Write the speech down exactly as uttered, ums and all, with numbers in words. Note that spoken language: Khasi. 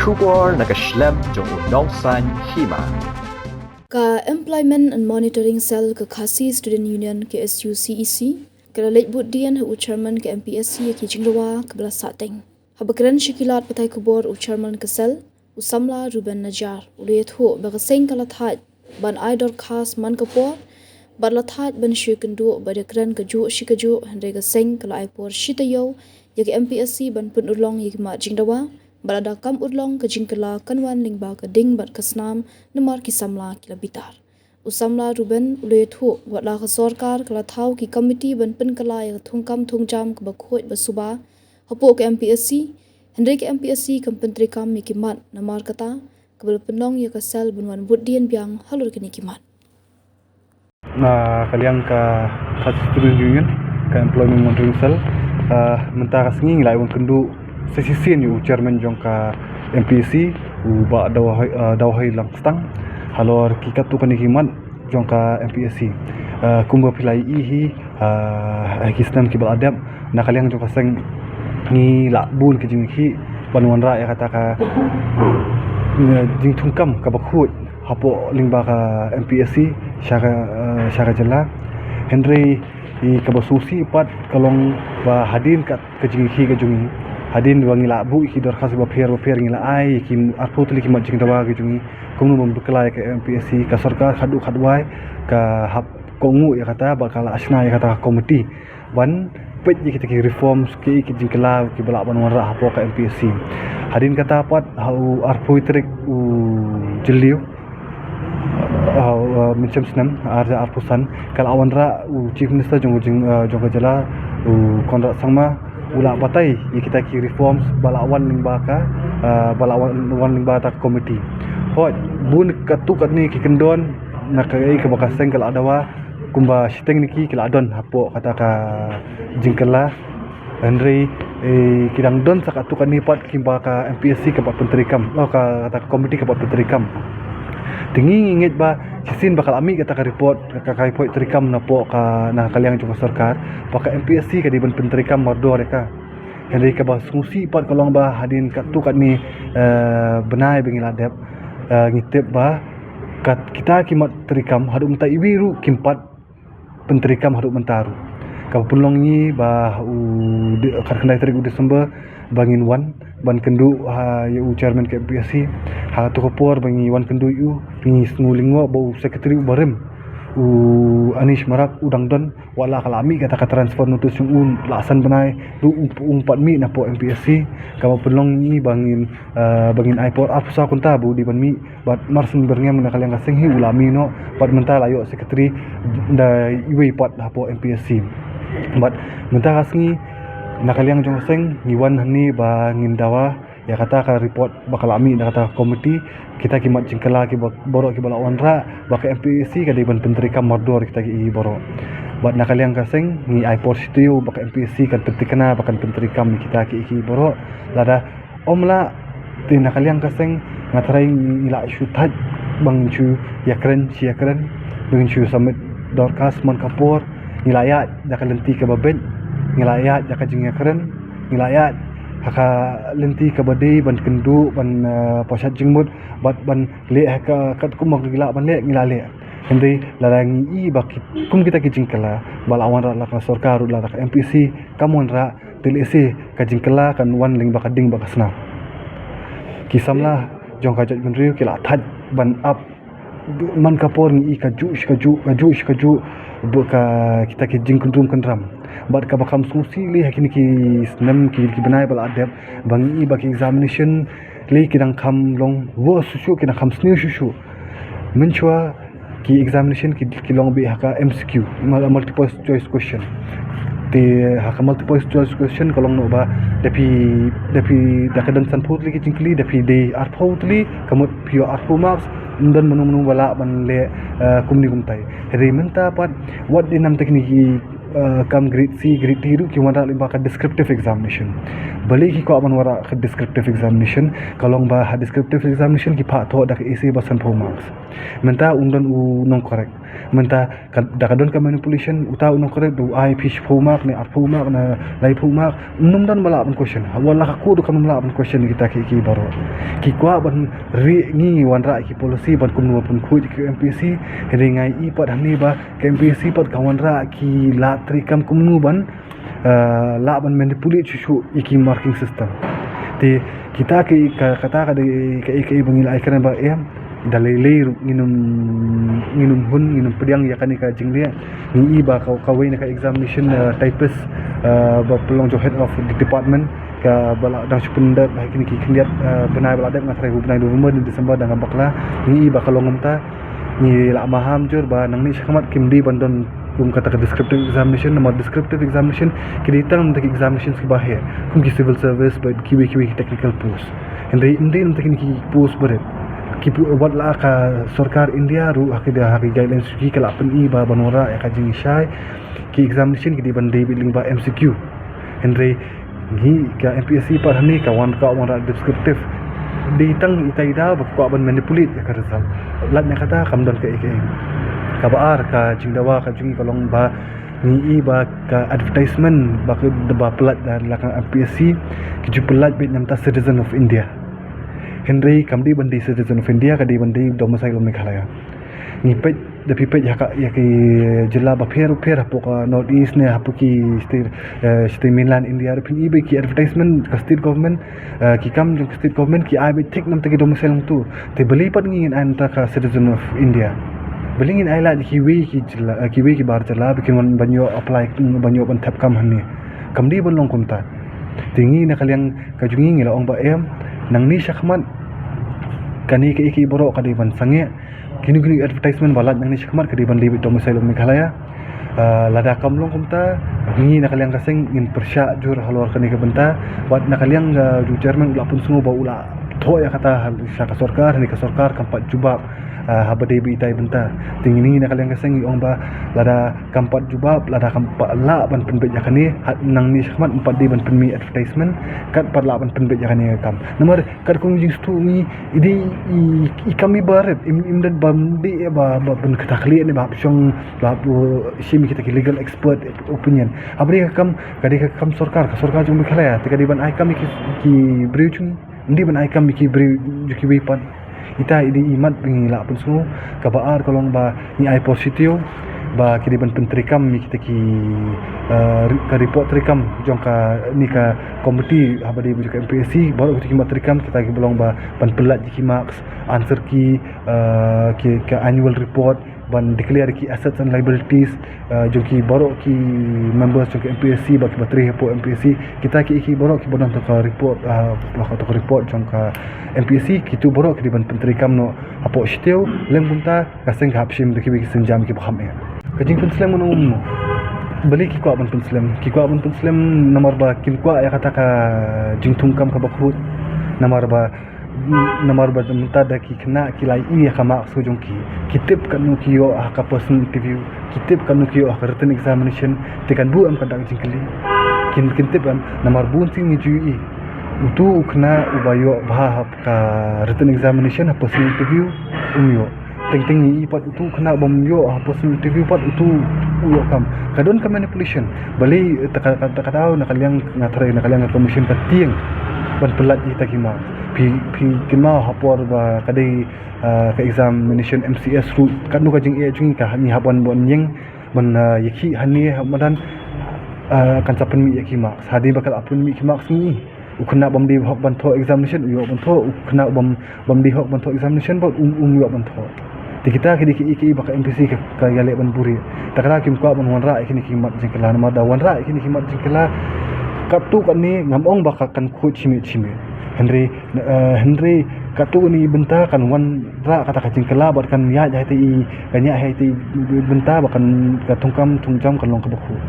Khubor na ka shlem jong u nongsan hima. Ka Employment and Monitoring Cell ka Khasi Student Union, K S U C E C, ka la leit bud dien ha u chairman ka M P S C ïa ki jingdawa kaba la sahteng. Haba kren sha ki lad pathai khubor u chairman ka cell, u samla Ruben Najar, u la ïathuh ba ka seng ka la thait ban ai dorkhas man ka por, bad la thait ban shu kynduh bad ïakren kajuh shi kajuh, hynrei ka seng ka la ai por shi taïew ïa ka M P S C ban pynurlong ïa ki mat jingdawa, bad lada kam urlong ka jingkylla kan wan lyngba ka ding bad ka snam, namar ki samla ki la bitar. U samla Ruben u la ïathuh, wat la ka sorkar ka la thaw ki komiti ban pynkylla ïa ka thungkam thungjam kaba khuid ba suba hapoh ka M P S C, hynrei ka M P S C kam pyntreikam ïa ki mat, namar kata kaba la pynlong ïa ka cell ban wan bud dien biang halor kine ki mat. Na ka liang ka Khasi Student Union, ka Employment Monitoring Cell, ah, mynta ka sngi ngi la wan kynduh sa shisien ïa u chairman jong ka M P S C, u Bah Dawhoi, ah, Dawhoi Langstang, halor ki katto katne ki mat jong ka M P S C. Ah, kumba phi la ïohi, ah, ha ki snem kiba la dep, na ka liang jong ka seng ngi la bun ki jingkhih ban wanrah ïa kata ka, eh, jingthungkam kaba khuid hapoh lyngba ka M P S C sha ka, eh, sha ka jylla. Hynrei ïa kaba sngewsih pat ka long ba hadien ka, ka jingkhih ka jong ngi, hadien ba ngi la buh ïa ki dorkhas bapher bapher, ngi la ai ïa ki arphew tylli ki mat jingdawa ka jong ngi, kumno ban pynkylla ïa ka M P S C, ka sorkar khatduh khatwai ka hap kohnguh ïa kata bad ka la shna ïa kata ka komiti ban peit ïa kita ki reforms, ki, ki jingkylla kiba lah ban wanrah hapoh ka M P S C. Hadien kata pat ha u arphew tarik u Jylliew, ha, ha, mynshem snem ar hajar arphew san, ka la wanrah u Chief Minister jong, jong, eh, jong ka jylla, u Conrad Sangma, u la batai ïa kita ki reforms ba la wan lyngba ka, eh, ba la wan, wan lyngba kata ka komiti. Hooid, bun katto katne ki kyndon na kaei kaba ka seng ka la dawa, kumba shiteng na ki ki la don hapoh kata ka jingkylla. Hynrei, eh, ki dang don sa katto katne pat kiba ka M P S C kam pat pyntreikam, oh, ka, kata ka komiti kam pat pyntreikam. Te ngi ngi ngeit ba shisien ba ka la mih kata ka report, ka, ka report treikam napoh ka, na ka liang jong ka sorkar, ba ka M P S C ka dei ban pyntreikam mardor ïa ka. Hynrei kaba sngewsih pat ka long ba hadien katto katne, eh, bnai ba ngi la dep, eh, ngi tip ba kat, kita ki mat treikam haduh mynta iwei ruh kim pat pyntreikam haduh mynta ruh. Kaba pynlong ngi ba u de-, khatkhyndai tarik u December ba ngin wan ban kynduh ha ïa u chairman ka M P S C. Ha kato ka por ba ngi wan kynduh ïa u, ngi sngew lyngngoh ba u secretary uba rim, u Anish Marak, u dang don, wat la ka la mih kata ka transfer notice jong u la san bnai ruh, um, um pat mih napoh M P S C. Kaba pynlong ngi ba ngin, eh, ba ngin ai por arphew saw kynta ba u dei ban mih. Bad mar shen byrngem na ka liang ka seng hi u la mih noh, bad mynta la ïoh secretary da iwei pat hapoh M P S C. Bad mynta ka sngi na ka liang jong ka seng ngi wan hangne ba ngin dawa ïa kata ka report ba ka la mih na kata ka komiti, kita ki mat jingkylla kiba baroh kiba la wanrah, ba ka M P S C ka dei ban pyntreikam mardor kita ki baroh. Bad na ka liang ka seng ngi ai por shi taïew ba ka M P S C kan pyntikna ba kan pyntreikam kita ki, ki baroh. Lada ym lah, te na ka liang ka seng nga tharai ngi la shu thait ba ngin shu ïakren shi ïakren, ba ngin shu submit dorkhas man ka por. Ngi la ïaid da ka lynti kaba beit, ngi la ïaid da ka jingïakren, ngi la ïaid ha ka lynti kaba dei ban kynduh, ban, eh, pynshad jingmut, bad ban leh ha ka katkum ba ngi lah ban leh, ngi la leh. Hynrei lada ngi i ba ki, kum kita ki jingkylla ba la wanrah la ka sorkar ruh, la da ka M P S C kam wanrah, te lehse ka jingkylla kan wan lyngba ka ding bad ka snam. Ki samla jong ka jaitbynriew ki la thait ban ap man ka por, ngi i kajuh shi kajuh, kajuh shi kajuh, ba ka, kita ki jingkyndrum kyndram. Bad kaba kham sngewsih lei ha kine ki snem, ki, ki bnai ba la dep, ba ngi i ba ki examination lei ki dang kham long worse shuh shuh, ki dang kham sniew shuh shuh. Mynshuwa ki examination ki, ki long beit ha ka M C Q, mul-, multiple choice question. Te ha ka multiple choice question ka long noh ba da phi, da phi, da ka don sanphew tylli ki jingkylli, da phi dei arphew tylli, ka mut phi ïoh arphew marks, ym don mano mano ba lah ban leh, eh, kumne kumtai. Hynrei mynta pat wat dei nam te kine ki Uh, kam grade C, grade D ruh ki wanrah lyngba ka descriptive examination. Balei ki kwah ban wanrah ka descriptive examination? Ka long ba ha descriptive examination ki phah thoh da ka essay ba sanphew marks. Mynta un don u nong correct. Mynta ka, da ka don ka manipulation, uta u nong correct da u ai phi shiphew mark ne arphew mark ne laiphew mark. Ym don ba lah ban question. Wat la ka court ruh kam lah ban question kita ki, ki baroh. Ki kwah ban rieh, ngi wanrah ki policy ban kumno ban pynkhuid ki MPSC. Hynrei nga ïohi pat hangne ba ka MPSC pat ka wanrah ki lad treikam kumno ban, uh, lah ban manipulate shuh shuh ïa ki marking system. Te kita ka, ka, kata ka dei ka, ka, ka ba ngi la ai kren ba em, da lei lei ruh ngin ym, ngin ym hun, ngin ym pdiang ïa kane ka jingleh. Ngi ïohi ba ka, kawei na ka examination, uh, typist, uh, ba pynlong jong head of the department, ka ba la dang shu pyndep ha kine ki khyndiat, uh, bnai ba la dep, nga tharai u bnai November ne December da nga bakla. Ngi ïohi ba ka long kumta. Ngi la maham jur ba nangne shakhmat kim dei ban don kum kata ka descriptive examination, namar descriptive examination ki dei tang na ki examination kiba heh, kum ki civil service bad kiwei kiwei ki technical post. Hynrei ym dei na ki post barit. Ki pu-, wat la ka sorkar India ruh ha ki da, ha ki guidelines ki, ka la pyni ba ban wanrah ïa ka jingshai, ki examination ki dei ban dei beit lyngba MCQ. Hynrei ngi ka MPSC pat hangne ka wan, ka wanrah descriptive. Dei tang ita i daw ba ki kwah ban manipulate ïa ka result. Lait na kata kam don kaei kaei. Kaba ar ka jingdawa ka jong ngi ka long ba ngi ïohi ba ka advertisement ba ka, ba pynlait da la ka MPSC, ki ju pynlait beit na bynta Citizen of India. Hynrei kam dei ban dei Citizen of India, ka dei ban dei domicile of Meghalaya. Ngi peit, da phi peit ha ka, ïa ki jylla bapher bapher hapoh ka North East ne hapoh ki state, eh, state mainland India ruh, phin ïohi ba ki advertisement ka state government, eh, ki kam jong ka state government ki ai beit thik na bynta ki domicile hangto. Te balei pat ngi ngin ai na bynta ka Citizen of India? Balei ngin ai lad ïa kiwei ki jylla, eh, kiwei ki bar jylla ba kin wan ban ïoh apply, ban ïoh ban thep kam hangne? Kam dei ban long kumta. Te ngi na ka liang ka jong ngi ngi la ong ba em, nangne shakhmat kane kaei kaei baroh ka dei ban sangeh. Kino kino advertisement ba lait nangne shakhmat ka dei ban dei beit domicile of Meghalaya. Ah, lada kam long kumta, ngi na ka liang ka seng ngin pyrshah jur halor kane ka bynta. Wat na ka liang ka jong u chairman u la pynsngew ba u la thoh ïa kata ha, sha ka sorkar, hynrei ka sorkar kam pat jubab, ah, haba dei beit ita i bynta. Te ngi na ka liang ka seng ngi ong ba lada kam pat jubab, lada kam pat lah ban pynbeit ïa kane, ha nangne shakhmat ym pat dei ban pynmih advertisement, kat pat lah ban pynbeit ïa kane ka kam. Namar katkum jingsngewthuh ngi, i dei i, i kam i barit, im, im dei ban dei ba, ba pynkthah khlieh ne ba hap shong, ba hap, uh, shim kita ki legal expert opinion. Haba dei ka kam, ka dei ka kam sorkar, ka sorkar jong Meghalaya, te ka dei ban ai kam ïa ki, ki briew jong ngi, ym dei ban ai kam ïa ki briew jong kiwei pat. Ita i dei i mat ba ngi lah pynsngew. Kaba ar ka long ba ngi ai por shi taïew ba ki dei ban pyntreikam ïa kita ki, eh, ri-, ka report treikam jong kane ka committee haba dei ba jong ka MPSC, baroh kita ki mat treikam, kita kiba long ba ban pynlait ïa ki marks, answer key, eh, ki, ka annual report, ban declare ki assets and liabilities, eh, jong ki baroh ki members jong ka MPSC bad kiba trei hapoh MPSC. Kita ki, ki baroh kiba don ha ka report, eh, ha ka report jong ka MPSC, kito baroh ki dei ban pyntreikam noh hapoh shi taïew. Lem kumta ka seng ka hap shim da kiwei ki sienjam kiba kham eh. Ka jingpynslem ngan ong kumno? Balei ki kwah ban pynslem? Ki kwah ban pynslem namar ba kim kwah ïa kata ka jingthungkam kaba khuid. Namar ba, namar ba mynta da ki khynnah ki la ïohi ïa ka marks ka jong ki, ki tip katno ki ïoh ha ka personal interview, ki tip katno ki ïoh ha ka written examination. Te kan buh em kata ka jingkylli? Kin, kin tip em? Namar bun sien ngi ju ïohi uto u khynnah uba ïoh bha ha ka written examination, ha personal interview um ïoh. Teng teng ngi ïohi pat uto u khynnah bym ïoh ha personal interview pat uto u ïoh kam. Ka don ka manipulation. Balei, eh, ta ka, ta ka, ta ka daw na ka liang, nga tharai na ka liang ka commission ka tieng ban pynlait ïa kita ki marks. Phi, phi kynmaw ha por ba ka dei, ah, ka examination MCS ruh, katno ka jingeh jong ngi, ka ngi hap ban, ban ïeng ban, ah, ïakhih hangne ha madan, ah, kan sa pynmih ïa ki marks. Hadien ba ka la pynmih ki marks ngi, u khynnah bym dei hok ban thoh examination u ïoh ban thoh, u khynnah bym, bym dei hok ban thoh examination pat um, um ïoh ban thoh. Te kita ki dei ki, ki, ba ka MPSC ka, ka ïaleh ban buhrieh. Ta ka daw kim kwah ban wanrah ïa kine ki mat jingkylla, namar da wanrah ïa kine ki mat jingkylla, katto katne ngam ong ba ka kan khuid shimet shimet. Hynrei, eh, hynrei katto katne bynta kan wanrah kata ka jingkylla bad kan ïaid ha ita i, kan ïaid ha ita i bynta ba kan, ka thungkam thungjam kan long kaba khuid.